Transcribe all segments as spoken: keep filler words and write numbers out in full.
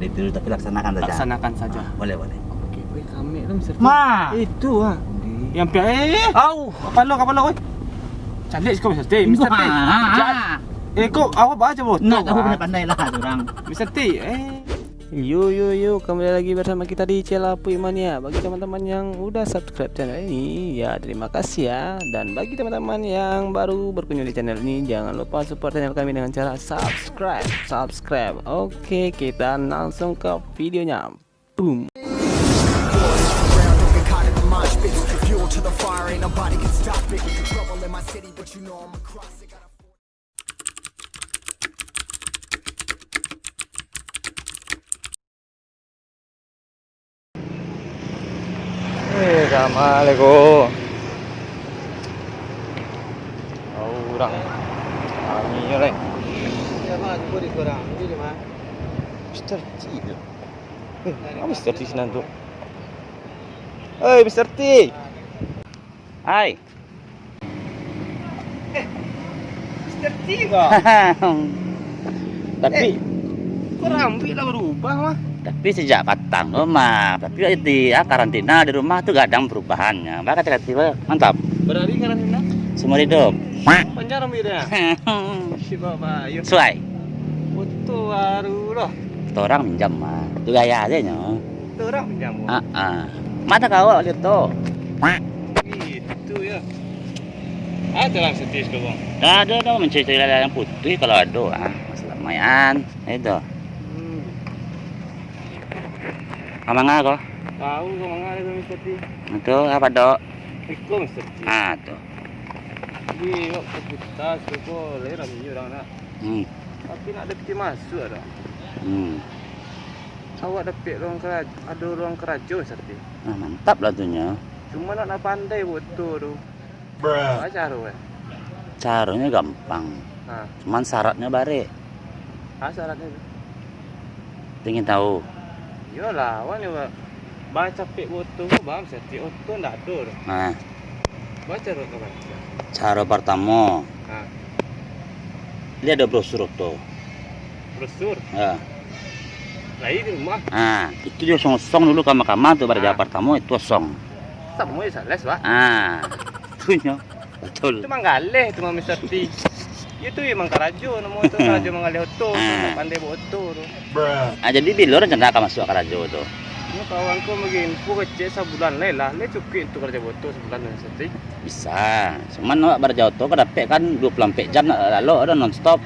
Itu, tapi laksanakan saja. Laksanakan saja. Ah, boleh, boleh. Oke, weh, kami tu, Mister T. Ma! Itu, ah. Oke. Yang pihak, eh, eh, eh. Au. Kapalo, kapalo, weh. Caliak siko, Mister T, Mister T. Wah. Jat. Eh, kok awak baca, Bos? Nak, awak pandai-pandai lah, orang. Mister T, eh. Yo, yo, yo, kembali lagi bersama kita di Celapuik Mania. Bagi teman-teman yang udah subscribe channel ini, ya, terima kasih ya. Dan bagi teman-teman yang baru berkunjung di channel ini, jangan lupa support channel kami dengan cara subscribe, subscribe. Oke, kita langsung ke videonya. Boom. Eh, assalamualaikum. Urang rami nyo lai. Siapa? Jumpa di korang. Ini di mana? Mister T tu. Eh, apa Mister T sinan tu? Oi, Mister T. Hai. Eh, Mister T kah? Tapi, eh, kok rambut lah berubah, mah? Tapi sejak patang tu, mah. Tapi di, ah, karantina di rumah tu gadang perubahannya. Bah, kacil-kacil, bah. Mantap. Berapa hari karantina? Seumur hidup. Panjang rambut dia? Si bapak, ayo. Suai. Foto baru lah. Foto orang minjam, mah. Tu gaya aja nyo. Foto orang minjam, mah. Ah, ah. Mata kau lihat tu. Itu ya. Ada lah setis tu, Bang. Dah ada tu, mencari-cari yang putih kalau ada, ah. Masalah mayan, itu. Hmm. Ka manga ko? Tahu ka manga ko, Mister T. Itu apa, Dok? Iko, Mister T. Ah, tu. Di waktu kita suko lera minyo orang nak. Hmm. Tapi nak ada piti masuk ada. Hmm. Awak dapek ruang kerajo, ada ruang kerajo, Mister T. Ah, mantap lah tu nyo. Cuma nak, nak pandai foto tu. Bruh. Apa caro, eh? Caronyo gampang. Ha. Cuman syaratnyo barek. Ha, syaratnyo tu? Pingin tahu? Iyolah, awak ni ba-, ba capek foto ko, bang, setiap foto ndak ado tu. Nah. Ba caro ka baco? Caro partamo. Ha. Liek ado brosur foto. Brosur? Ha. Lai di rumah. Ha, itu jo osong-osong dulu kama-kama tu, baraja partamo itu osong. Samo jo sales, Pak. Ha. Tu nyo. Betul. Itu manggaleh tu mah Mister T. Itu emang karajo namo tu, karajo manggaleh oto tu, ah, pandai baoto tu. Ah, jadi bilo rencana ka masuk karajo tu? Yo, kawan ko bagi info kecek sabulan lai lah, lai cukuik tu karajo baoto sabulan Mister T. Bisa. Cuman awak barajo oto ko dapek kan dua puluh ampek jam nak lalok tu non stop.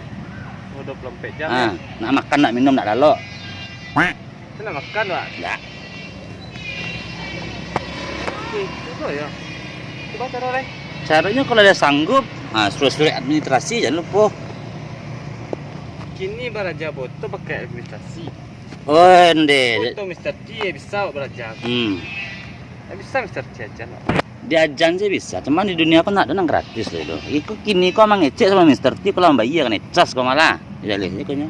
Oh, dua puluh ampek jam. Ah, yo? Nak makan, nak minum, nak lalok. Sia nak makan, Pak? Ndak. Oke, itu yo. Cubo caro lain. Caronyo kalau lah sanggup, ha, surat-surat administrasi jan lupo. Kini baraja baoto pakai administrasi. Oh, ndeh. Foto Mister T bisa baraja. Hmm. Ndak bisa Mister T aja, Pak. Diajan se bisa, cuman di dunia ko ndak ado nan gratis lai doh. Iko kini ko mangecek samo Mister T, kalau mambayia kanai cas ko malah. Jaleh se ko nyo.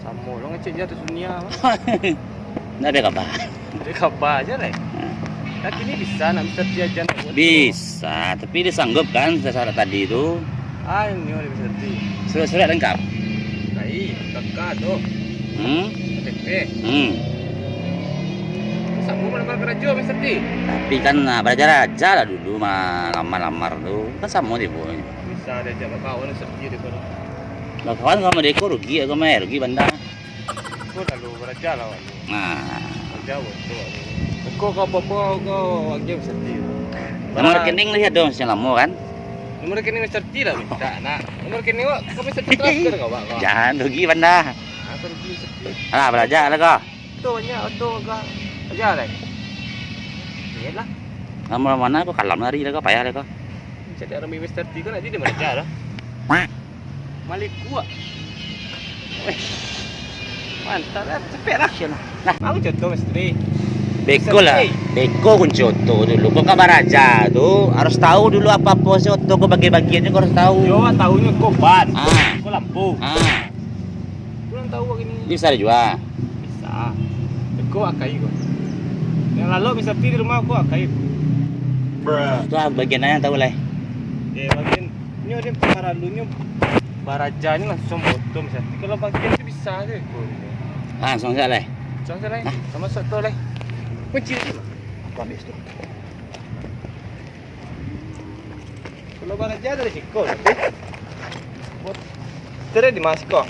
Samo lo ngecek jo atas dunia, Pak. Ndak ado kaba. Ndak ado kaba aja lai. Nah. Nah, kini bisa nak Mister T ajan nak buat tu. Bisa, tapi dia sanggup kan syarat tadi tu? Ah, inyo dari Mister T. Surat-surat lengkap? Lai, K K tu. Hmm? K T P. Hmm. Samo malamar karajo, Mister T. Tapi kan, ah, baraja-raja lah dulu mah, lamar-lamar tu. Kan samo je, Boy. Bisa diajak bakawan, Mister T, dek ko. Bakawan samo dek ko rugi, aku mah rugi banda. Ko lalu baraja lah, Wak. Nah. Baraja baoto, Wak. Ko, ko apo-apo, ko agiah Mister T. Nomor rekening lah ado, masih lamo kan? Nomor rekening Mister T lah minta, nak. Nomor rekening awak, ko Mister T transfer ka awak, ko? Jan, rugi banda. Ah, ko rugi Mister T. Alah, baraja lah ko. Oto banyak, oto ka. Baraja lah. Iyolah. Lamo-lamo ko kalam lari lah ko, payah lah ko. Cari rami Mister T ko nak jadi baraja lah. Malikuak. Weh. Mantap lah, capek lah. Sial lah. Nah. Aku contoh, Mister T. Beko lah. Mister T. Beko kunci oto dulu. Kok ka baraja tu, harus tahu dulu apa-apa si oto ko, bagian-bagiannyo ko harus tahu. Yo, tahunyo ko ban. Ah. Ko lampu. Ah. Kurang tahu gini. Bisa dijual. Bisa. Ko akai ko. Yang lalu Mister T di rumah ko akai ko. Itu ah, bagian mana tahu lah. Eh, bagian nyo dia paralunyo baraja ni langsung potong Mister T. Kalau bagian tu bisa je ko. Ah, langsung saja, Lai. Langsung saja, Lai. Nah. Sama satu, Lai. Kunci tadi. Aku ambil situ. Kalau baraja dari siko, Lai. Setir di mana siko?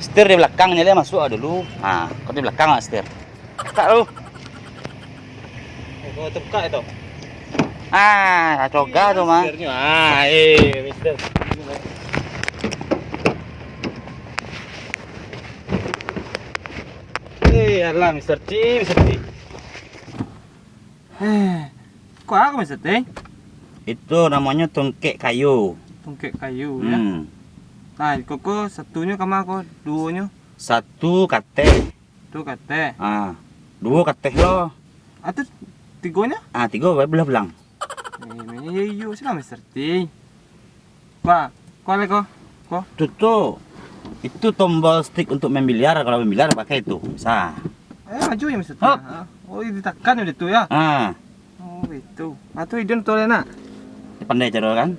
Setir di belakang ni, Lai, masuk dulu. Ah, kau di belakang lah setir. Buka dulu. Oh, terbuka itu. Ah, coga tu mah. Mister-nyo. Ah, eh, Mister. Eh, alah, Mister T, Mister T. Eh, kok aku, Mister T? Itu namonyo tungkek kayu. Tungkek kayu, ya. Hmm. Nah, koko satunyo kama ko, duonyo? Satu kateh. Tu kateh. Ah, duo kateh lo. Ah, tu tigonyo? Ah, tigo bae belah pulang. Eh, iyo, iyo, sila Mister T. Wah, kau leko? Ko? Tu tu, itu tombol stick untuk main biliar, kalau main biliar pakai itu. Sa. Eh, maju ya Mister T. Hop. Ha? Oh, ditakan udah tu ya? Ah. Oh, itu. Ah, tu idin tu nak. Pandai cara kan?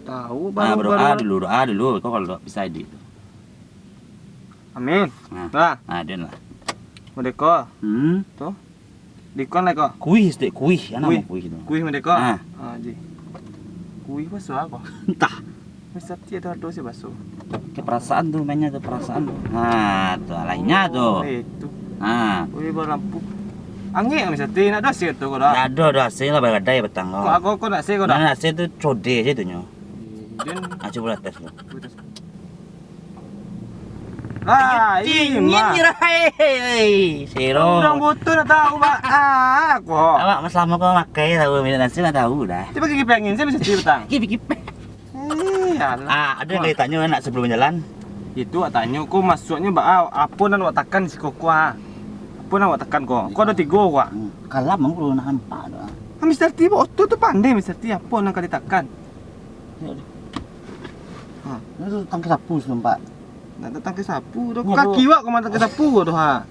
Tahu, ah, baru, berdoa baru. Dulu, doa dulu. Kau kalau bisa edit tu. Amin. Nah. Nah. Nah, den lah. Merdeka. Hmm. Tu. Dikon lah ko. Kuih, stik kuih. Anak kuih. Mau kuih tu. Kuih merdeka. Nah. Ah, ji. Kuih baso ko? Entah. Mesti ada ado si baso. Keperasaan tu mainnya tu, perasaan tu. Nah, tu lainnya tu. Oh, itu. Nah. Kuih balampu. Angin mesti nak ado si tu ko dah. Ndak ado, ado si lah, bagadai petang ko. Kok aku kok nak si ko dah? Nah, nak si tu code je tu nyo. Din. Ah, cuba lah tes lah. Cuba tes. Ah, dingin mah. Siro. Urang butuh nak tahu, Pak. Ah, kok. Awak selama kau makai tahu minyak nasi nak tahu dah. Cuba gigi pengin, saya bisa cerita. Gigi pengin. Eh, alah. Ah, ada yang ditanyo nak sebelum jalan? Itu awak tanyo, ko masuknyo ba, ah, apo nan awak takan di siko ko, ah? Apo nan awak takan ko? Ko ada tigo ko, ah. Hmm, kalam aku nak nampak dah. Ah, Mister T, oto tu pandai, Mister T, apo nan ka ditakan? Ha. Itu tangkai sapu setempat. Nak datang ke sapu tu. Kaki wak kau datang ke sapu tu, ha.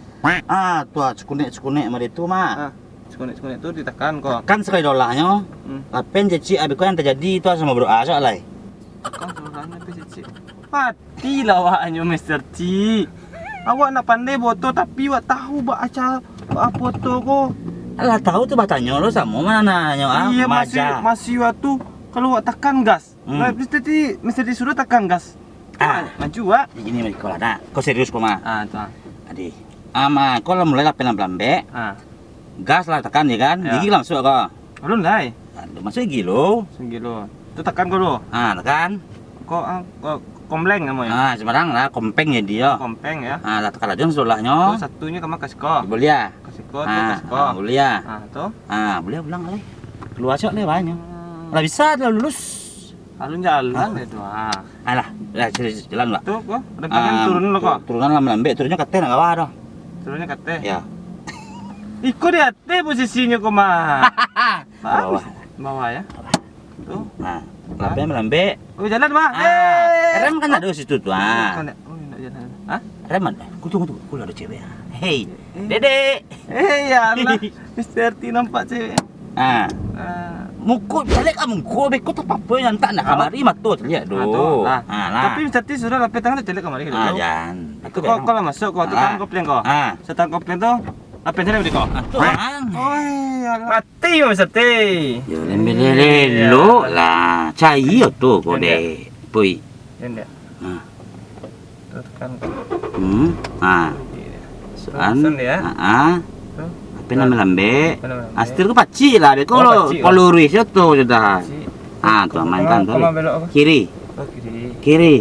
Ah, tu ah, cekunek-cekunek mah itu mah. Ha. Cekunek-cekunek tu ditakan kau. Tekan sekali dolahnyo. Hmm. Lapen cecik abih kau yang terjadi tu sama bro. Ah, sok lai. Tekan dolahnyo tu cecik. Mati lah awaknyo Mister T. Awak nak pandai boto tapi awak tahu bak acara bak apo tu ko. Alah tahu tu batanyo lo samo mah nanyo ah. Iya, masih, masih waktu kalau awak tekan gas. Hmm. Lah, Mister T, Mister T suruh tekan gas. Ah. Maju, Wak. Ini mah iko lah, dah. Kau serius kau mah. Ah, tu, ah. Adi. Ama, kau lah mulai lah pelan-pelan, Bek. Ah. Gas lah tekan, ya kan? Ya. Gigi langsung kau. Alun lai. Aduh, masuk gigi lo. Gigi lo. Tu tekan kau lo. Ah, tekan. Kau, ah, kau kompleng namanya. Ah, sembarang lah, kompeng ya dia. Kompeng ya. Ah, lah tekan aja sebelahnya. Tu satunyo kama kasih kau. Boleh ya? Kasih kau, tu ah, kasih kau. Ah, boleh ya? Ah, tu. Ah, boleh pulang lah. Keluar siap deh banyak. Hmm. Lah bisa lah lulus. Alun jalan itu, ah. Alah, lah, jalan, jalan lah. Tu, ko, rentangan turun lo, ko. Turunan lah malambek, turunnya kateh nak bawah dah. Turunnya kateh? Ya. Iko di ateh posisinyo, ko, mah. Bawah. Bawah, ya? Tu. Nah, lapeh malambek. Oh, jalan, mah. Ah, rem kan ada situ tu, ah. Bukan, oh, nak jalan. Hah? Rem ada. Ku tunggu, tunggu. Ku ada cewek, ah. Hei, Dedek. Eh, ya Allah. Mister T nampak cewek. Ah. Ah. Muko, caliak ka muko, beko tak apa-apa yang tak nak kamari mato caliak tu. Ah, tu. Ah. Ah, lah. Tapi Mister T sudah lapeh tangan tu caliak kamari dulu. Ah, jan. Itu kau, kau lah masuk kau tu tangan kau pleng kau. Ah. Setangan kau pleng tu, lapeh caliak balik kau. Ah, tu, ah. Oi, ya Allah. Mati Mister T. Ya, lembek lelok lah. Cai tu kau dek. Pui. Jan dia. Ha. Tu tekan tu. Hmm. Ha. Soan. Soan dia. Ha, ha. Tu. Apa nama lambek? Apa nama lambek? Astir tu pacik lah dia. Oh, kalau pacik, kalau luruih tu sudah. Pacik. Ha, tu aman kan tu. Kama belok apa? Kiri. Oh, kiri. Kiri.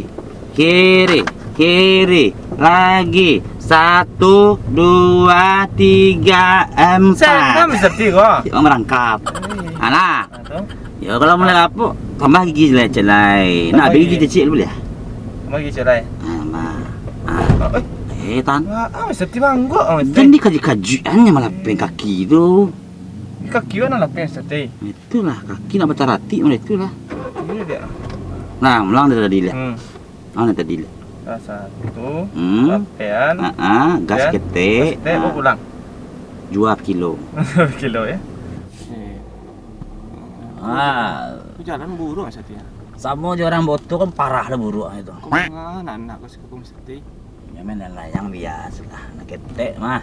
Kiri. Kiri. Lagi. Satu, dua, tiga, empat. Saya kan Mister T kau. Cik, oh, merangkap. Eh. Alah. Ah, tu. Ya, kalau mulai lapuk, tambah gigi celai-celai. Nak tambah ambil gigi gigi. Cecik dulu boleh? Tambah gigi celai. Ah, tambah. Ah. Ah, eh. Eh, tan. Ah, ah, Mister T bangguk, ah, Mister T. Jangan dikaji-kaji, hanya malapeh kaki tu. Di kaki mana lapeh, Mister T? Itulah, kaki nak bataratik macam itulah. Ini dia. Nah, ulang dari tadi, lihat. Hmm. Mana tadi lah? Ah, satu. Hmm. Lapean. Ah, ah, gas ketek. Gas ketek, ah. Baru pulang. Dua kilo. Dua kilo, ya. Ah. Jalan buruk saja. Sama je orang boto kan parah lah buruk itu. Kau manga anak-anak kau suka kau mesti. Ya, Main layang biaso lah, nak ketek mah.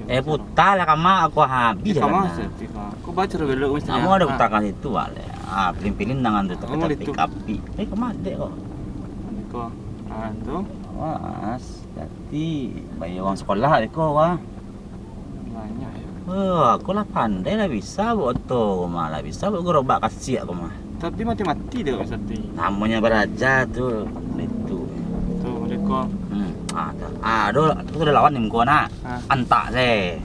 Eh, puta lah kama, aku habis. Kama lah. Sati, kama. Kau baca dulu belok mesti. Kamu ada putar kan itu, wale. Ah, pilih-pilih tangan tu, tapi kapi. Eh, kama dek kau? Kau. Ah, tu. Wah, jadi bayar uang sekolah dek kau, wah. Banyak ya. Oh, aku lah pandai lah bisa buat oto mah, lah bisa buat gerobak kasiak aku mah. Tapi mati-mati dek Sati. Namanya baraja tu, itu. Tu mereka. Hmm. Ah, tu. Ah, tu, tu dah lawan ni muka nak. Ah. Antak se.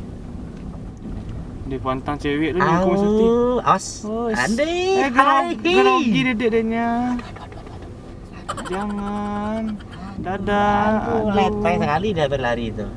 Di pantang cewek tu ni muka Sati. Awas. Oh, andai. Eh, grogi dedek dia nya. Jangan. Dadah. Aduh, letai sekali dia berlari tu.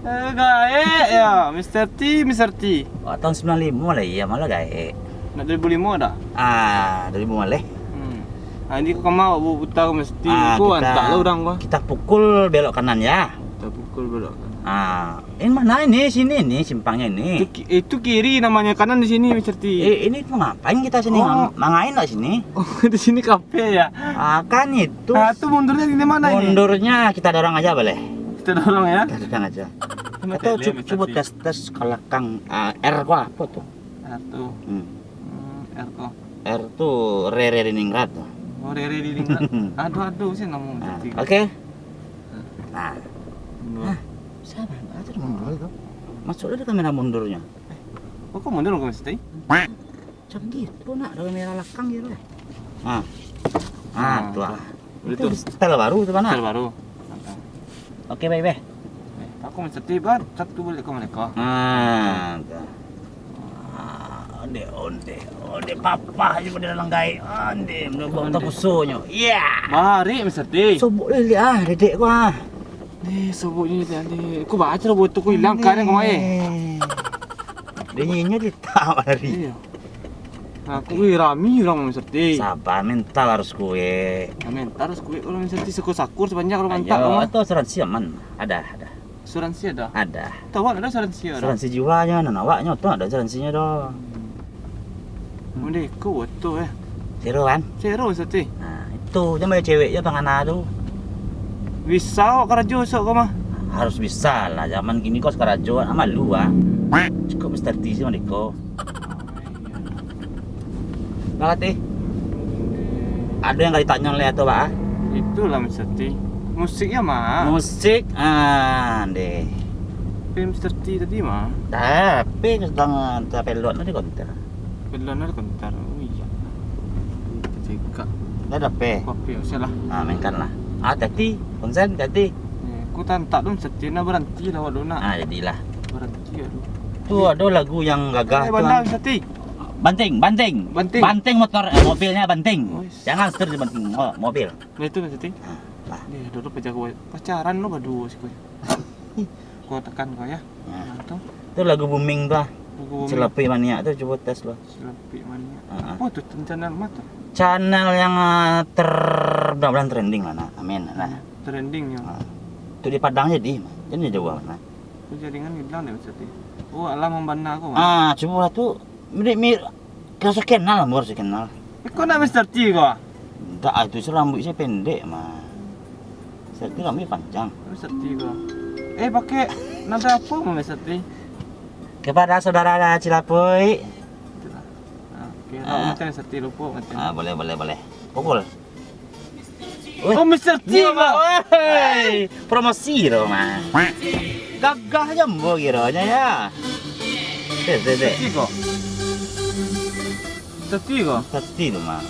Eh, gaek ya, Mister T, Mister T. Wah, tahun sembilan lima lah, iya, malah gaek. Nak dua ribu lima dah? Ah, dua ribu maleh. Hmm. Ah, ini kau kama buat buta kau mesti. Ah, kau antak lah orang kau. Kita pukul belok kanan ya. Kita pukul belok kanan. Ah, ini mana ini? Sini ni, simpangnya ni. Itu ki-, itu kiri namanya, kanan di sini, Mister T. Eh, ini mau ngapain kita sini? Oh. Mang-, mangain tak sini? Oh, di sini kafe ya? Ah, kan itu. Ah, tu mundurnya di mana ini? Mundurnya kita dorong aja boleh. Kita dorong ya? Kita dorong aja. Atau cu-, cuba tes-tes ke belakang, ah, R kau apa tu? R tu. Hmm. Hmm, R kau. R tu Rere di Ningrat tu. Oh, Rere di Ningrat. Aduh, aduh, sih nama Mister T. Oke. Nah. Hah? Siapa? Ada mundur itu. Masuk ada kamera mundurnya. Eh, kok mundur kau mesti? Macam gitu nak ada kamera belakang gitu. Ah. Ah, tu ah. Itu style baru tu mana? Style baru. Oke, baik, baik. Eh, aku mesti tiba satu balik ke mereka. Ah, tu. Ah, onde, onde, onde, papah je pada dalam gaik. Onde, menubang tapusunyo. Iya. Mari, Mister T. Sobok lilik ah, dedek gua. Ni soboknyo ni tadi. Kau baca lah botol kau hilang kan kau main. Dia nyinyir dia tak lari. Iya. Aku, wih, rami urang, Mister T. Sabar, mental harus kuek. Ya, mental harus kuek kalau Mister T, sakur-sakur sabanyak kalau mantap. Ayo, atau asuransi aman? Ada, ada. Asuransi ada? Ada. Tahu ada asuransi ada? Asuransi jiwanya, nan awaknyo tu ada asuransinya doh. Hmm. Onde ko tu eh. Sero kan? Sero Mister T. Nah, itu jangan banyak cewek je pangana tu. Bisa awak karajo sok ko mah? Harus bisa lah, zaman kini ko karajo, ah, malu ah. Cukup Mister T sih mereka. Lah, Tih. Ada yang ka ditanyo lai atau, Pak? Itulah Mister T. Musiknya mah. Musik, ah, deh. Tapi Mister T tadi mah. Tapi sedang tapelot di konter. Pelot di konter. Oh iya. Cekak. Dah ada pe. Kopi, usah lah. Ah, mainkan lah. Ah, hati-hati. Konsen, hati-hati. Eh, ku tantak tu Mister T, nak berhenti lah awak tu nak. Ah, jadilah. Berhenti ya tu. Tu ada lagu yang gagah tu, Bandar ah. Mister T. Banting, banting. Banting. Banting motor, eh, mobilnya banting. Ois. Jangan setir banting mo-, mobil. Nah, itu Mister T. Ah, lah. Ni dulu pacaran, pacaran lo baduo siko. Ko tekan ko ya. Nah. Nah, tu. Tu lagu booming tu ah. Lagu booming. Cilapik Maniak tu cubo tes lo. Cilapik Maniak. Ah, ah. Apa tu channel mah tu? Channel yang, ah, ter-, mudah-mudahan trending lah, nah. Amin lah. Hmm, trending ya. Ah. Tu di Padang jadi, jadi jauh lah, nah. Tu jaringan hilang deh Mister T. Oh, alah mambana ko. Ah, cubo lah tu. Mirip-mirip, rasa kenal lah, rasa kenal. Eh, kau nak Mister T kau? Ndak, itu se rambuik se pendek mah. Mister T rambuik panjang. Mister T kau. Eh, pakai nada apa mah Mister T? Kepada saudara Cilapui. Itulah. Ah, oke, ah. Macam Mister T lupa macam. Ah, boleh, boleh, boleh. Pukul. Weh. Oh, Mister T, Bang. Weh. Promosi tu, Mang. Gagah jambo kironyo, ya. Dek, dek, dek. Mister T ko? Mister T ko? Mister T tu, Mang.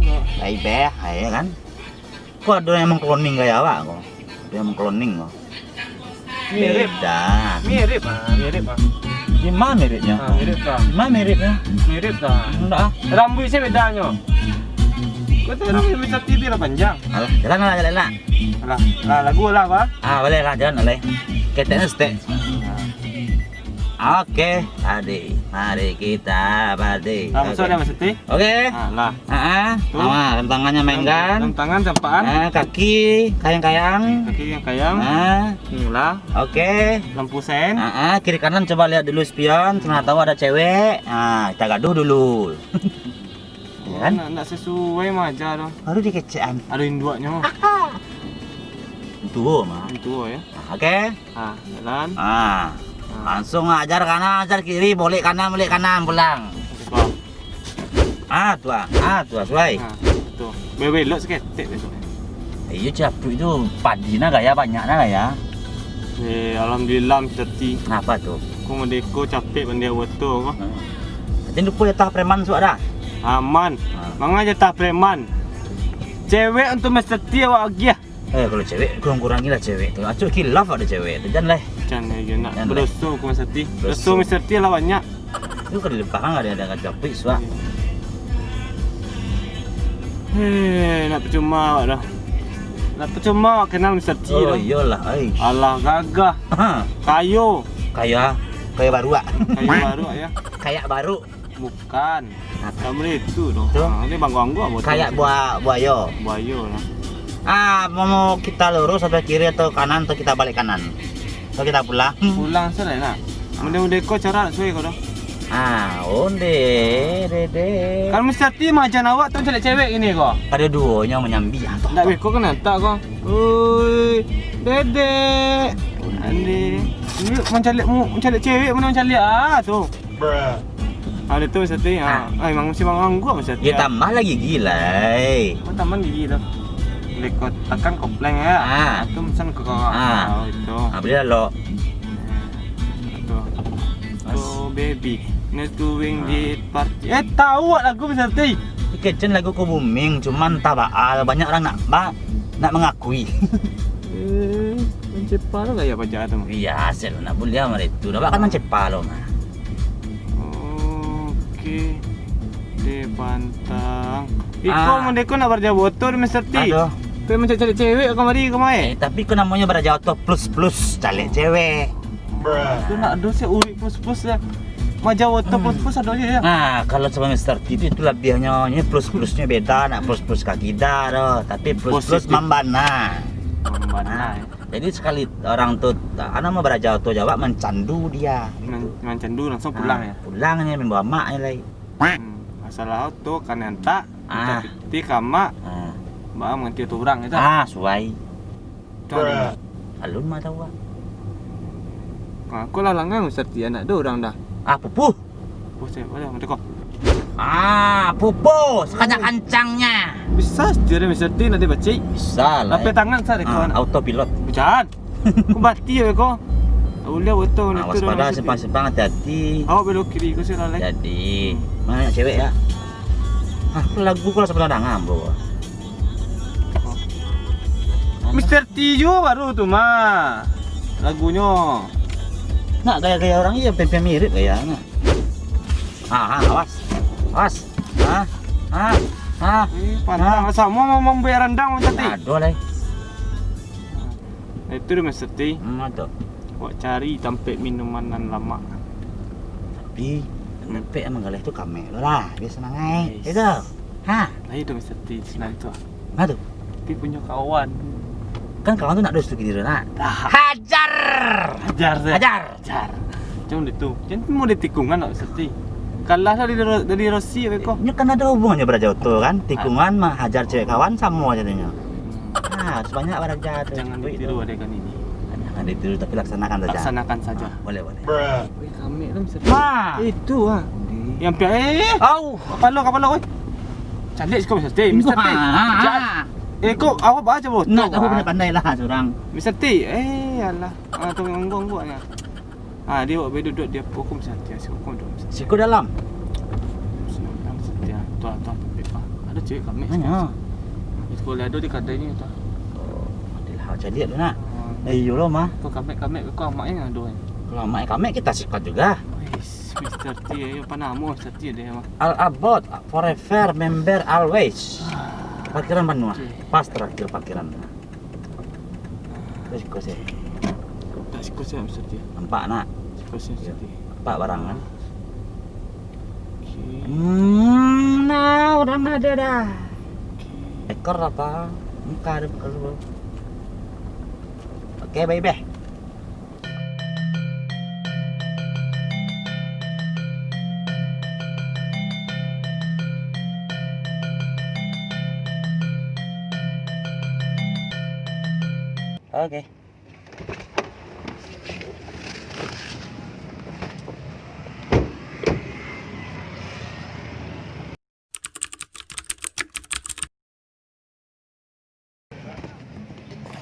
Enggak. Lai beh, ya kan? Kok ada yang mengkloning gaya awak ko? Ada yang mengkloning ko. Mirip. Beda. Mirip, ah, mirip, ah. Di ma miripnyo? Ah, mirip, ah. Di ma miripnyo? Mirip, ah. Ndak, ah. Rambuik se bedanyo. Kau tu rambuik Mister T lah panjang. Alah, jalan lah, jalan lah. Alah, lah, lagu lah, Pak. Ah, boleh lah, jalan boleh. Keteknyo setek. Ah. Oke, tadi. Mari kita party. Nah, masuk dah, Mister T. Oke. Ah, lah. Heeh. Tu. Awa, rem tangannya maenggang. Rem tangan, campaan. Ah, kaki kayang-kayang. Kaki kayang-kayang. Ah. Hmm, lah. Oke. Lampu sen. Ah, ah, kiri kanan coba lihat dulu spion, siapa tahu ada cewek. Ah, kita gaduh dulu. Ya kan? Nak, nak sesuai maja tu. Baru dikecekan. Ada induaknyo. Tuo mah. Tuo, yo. Ah, oke. Ah, jalan. Ah. Ah. Langsung ajar kanan, ajar kiri, boleh kanan, boleh kanan, pulang. Oke, bang. Ah, tu ah. Ah, tu ah, suai. Ah, tu. Belok-belok saketek besok. Iyo, capek tu. Padi nah gaya, banyak nah gaya. Eh, alhamdulillah, Mister T. Napa tu? Ko madeko capek pandai buat tu ko. Hmm. Jadi lupo jatah preman suak dah. Aman. Ah. Manga jatah preman. Cewek untuk Mister T awak agiah. Eh, kalau cewek, kurang-kurangi lah cewek tu. Acok kilaf ado cewek tu, jan lah. Jan lah, nak. Jan lah. Badoso ko Mister T. Badoso. Badoso Mister T lah banyak. Tu kalau dilepas kan ado, ado capek suak. Heh, nak percuma awak dah. Nak percuma awak kenal Mister T dah. Oh, iyolah, ai. Alah gagah. Ha. Kayo. Kayo, ah. Kayo baru ah. Kayo baru ah, yo. Kayak baru. Bukan. Apa? Bukan itu doh. Tu? Ah, ini bangku-bangku apa tu? Kayak buah, buayo. Buayo lah. Ah, mau kita lurus atau kiri atau kanan atau kita balik kanan? Atau kita pulang? Pulang sajo lah. Mudah-mudahan ko cara nak suai ko doh. Ah, onde, dede. Kan Mister T majan awak tu mancaliak cewek gini ko. Ado duonyo manyambi ah tu. Ndak beko kan tak ko. Oi, dede. Ande. Ini mancaliak mu, mancaliak cewek mana mancaliak ah tu. Ada tu Mister T. Ah. Ah, memang mesti bangku-bangku Mister T. Ya, tambah lagi gigi lah. Oh, tambah gigi tu. Leko tekan kopleng ya. Ah. Tu pesan ke kau. Ah. Oh, itu. Ah, beli lah lo. Tu. Mas. Oh, baby. Next to wing di party. Eh, tahu awak lagu Mister T? Kecen lagu ko booming, cuman tabaa banyak urang nak ba-, nak mangakui. Eh, mancepa lo gaya paja tu. Iya, asal nak buliah mah itu. Dah kan mancepa lo mah. Oke. Di pantang. Iko ah. Mun deko nak baraja boto, Mister T. Aduh. Pai mancari cewek kamari, kamari. Eh, tapi ko namonyo baraja boto plus-plus, cari cewek. Tu nak ado se urik plus-plus ya. Maja boto plus-plus ado je ya. Nah, kalau samo Mister T tu, itu labiahnyo, ini plus-plusnyo beda, nak plus-plus ka kida doh, tapi plus-plus mambana. Mambana, nah, ya. Jadi sekali orang tu, ah, namo baraja boto jawab mancandu dia. Man-, mancandu langsung pulang ya. Pulangnyo, mambawa amaknyo lai. Hmm, masalah tu kan entak, ah. Minta pitih ka amak, ah. Baa mangganti oto urang itu. Ah, suai. Alun mah tahu ah. Aku lah langang Mister T, anak do urang dah. Ah, pupuh. Pupuh siapa dah, mati kau. Ah, pupuh, sakajak kancangnya. Bisa setir Mister T nak dibacik. Bisa lah. Lapeh tangan sa deko. Ah, autopilot. Bukan. Ko bati yo ko. Uliah boto. Ah, waspada, simpang-simpang, hati-hati. Awak belok kiri ko sih lalai. Jadi, banyak cewek ya. Ah, lagu ko lah sabananyo danga ambo. Mister T juo baru tu mah. Lagunyo. Nak gaya-gaya urang iyo, pen-pen mirip gaya nak. Ah, ah, awas. Awas. Ah, ah, ah. Eh, pantang samo mau mambayar randang Mister T. Aduh lai. Nah, itu dah Mister T. Hmm, tu. Awak cari tampek minuman nan lamak. Tapi, tampek nan manggaleh tu kamek tu lah. Biar sanang ai. Itu. Ha? Nah, itu Mister T, senang tu. Nah, tu. Tapi punyo kawan. Kan kawan tu nak duo situ kini tu, nak. Hajar! Hajar, Sir. Hajar! Hajar. Macam itu. Macam tu mau di tikungan nak Mister T. Kalah lah dari Ro-, dari Rossi, apa ko? Nyo kan ado hubungannyo baraja boto kan? Tikungan, mah, hajar cewek kawan, samo aja tu nyo. Ah, harus banyak baraja tu. Jangan ditiru adegan ini. Jangan ditiru, tapi laksanakan saja. Laksanakan saja. Ah, boleh, boleh. Weh, kamek tu, Mister T. Mah. Itu ah. Yang pihak, eh, eh, eh. Au. Kapalo, kapalo, weh. Cantik siko, Mister T, Mister T. Ah, ah, ah. Eh, ko awak baca boto. Nak tahu pandai-pandai lah surang. Mister T, eh, alah. Ah, tu nganggong buatnya. Ah, dia awak boleh duduk di apo hukum saja, si hukum tu. Siko dalam. Senang dalam saja. Tu, tu, tu. Ada cewek kamek. Mana? Di sekolah ada di kadai ni tu. Oh, adalah caliak tu nak. Ah. Eh, iyo lo mah. Kau kamek-kamek kau amaknya ada. Kalau amak kamek kita sikat juga. Wis, Mister T, ayo panamo Mister T dia mah. All about forever, member always. Parkiran penuh. Oke. Pas terakhir parkiran. Terus siko sih. Tak siko sih Mister T. Nampak nak? Siko sih Mister T. Nampak barang kan? Oke. Hmm, nah, urang ada dah. Oke. Ekor apa? Muka ada muka dulu. Oke, baik deh. Oke.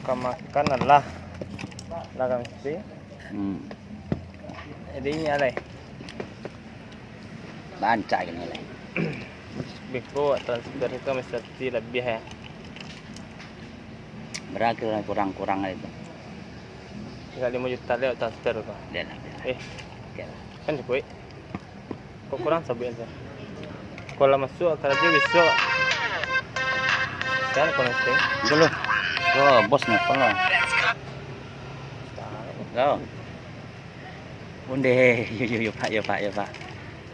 Ka makan lah. Lah ka mesti. Hmm. Jadi ini alai. Bancak gini alai. Beko transfer ka Mister T labiah, eh. Bara kurang-kurang itu? Tingga limo juta lai transfer ko. Dah lah, dah lah. Eh. Oke lah. Kan cukuik. Kok kurang sabuik tu? Kok lah masuak karajo bisuak. Siapa kono sih? Dulu. Wah, bos nelfon lah. Halo. Onde, yo, yo, yo, Pak, yo, Pak, yo, Pak.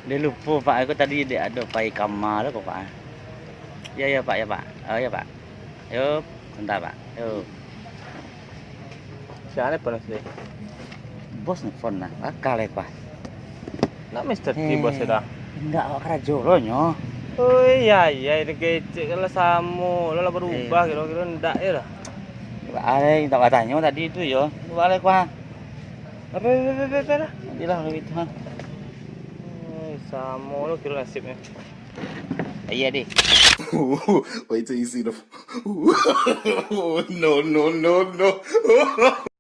Deh lupo, Pak, aku tadi dek ado pai kama tu ko, Pak. Yo, yo, Pak, yo, Pak. Oh, yo, Pak. Yo, sebentar, Pak. Yo. Siapa nelfon tadi? Bos nelfon lah. Akal ya, Pak. Nak Mister T bos dah. Indak, awak karajo lo nyo. Oh iya, iya, ini kecek kan lah samo. Lo lah berubah, kira-kira ndak ya lah. Alai, tak batanyo tadi tu yo. Alai, Pak. Apa, apa, apa, apa lah. Nantilah kalau gitu, ha. Eh, samo lo kira nasibnya. Iya, deh. Wait till you see the. No, no, no, no.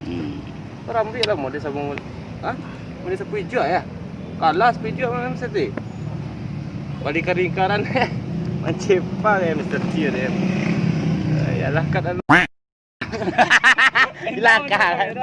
Hmm. Kau rambik lah model sabun. Ha? Model sapu hijau ya? Kalah sapu hijau malam satu. Balik karingkaran. Mancipang ya Mister T dia. Yalah, kat lalu. Hilang akal.